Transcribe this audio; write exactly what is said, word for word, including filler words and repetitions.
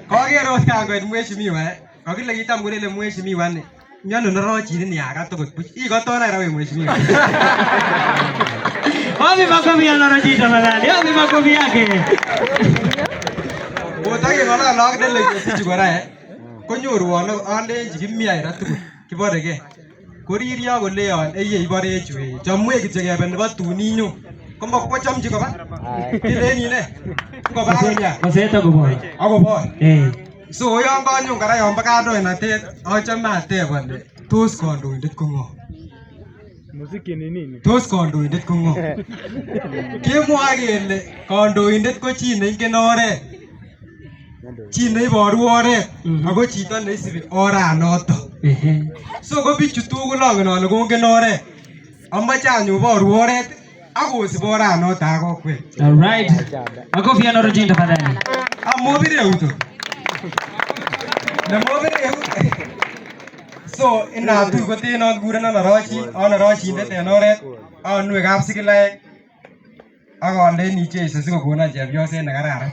Koker ot kan koit mheshimiwa, eh. Kokile kitam kolele mheshimiwa ni. Miano norochi ni ni aga tokot buch. I koto na era we mheshimiwa. Wapi makofi ya norochi tafadhali? Wapi makofi yake? Botake bala log dele kesi chukora, eh. Konyoru wano ande jigimia era tokot. Kiboreke. Koriria kole yon, eye ibore echwe. Chamwe kityo kebe nebo tuni nyo. Kombo kochomchi koba? Ai. Ile ni ne. Koba konya. Kose to kobo. Akobo. Eh. So, yon konyo ngara yon baka do ena te, ochome ateb ale. Tos kandoindet ko ng'o? Muziki ni nini? Tos kandoindet ko ng'o? Kemwa kele, kandoindet ko chi ne ingen oret. Chi ne iboru oret, mhm, ako chito ne isibi oranoto. Ehe. So ko bichu tugul ongen ale kongen oret. Amache anyo iboru oret, ako isibi oranoto ak okwek. All right. Makofi ya norochi tafadhali. Amobire euto. Namobire euto. So, ina tu ko tino gure na norochi, a norochi nde te oret, a nwe gap sikilae. Ak onde ni che iso siko kona jeb yo se na karara.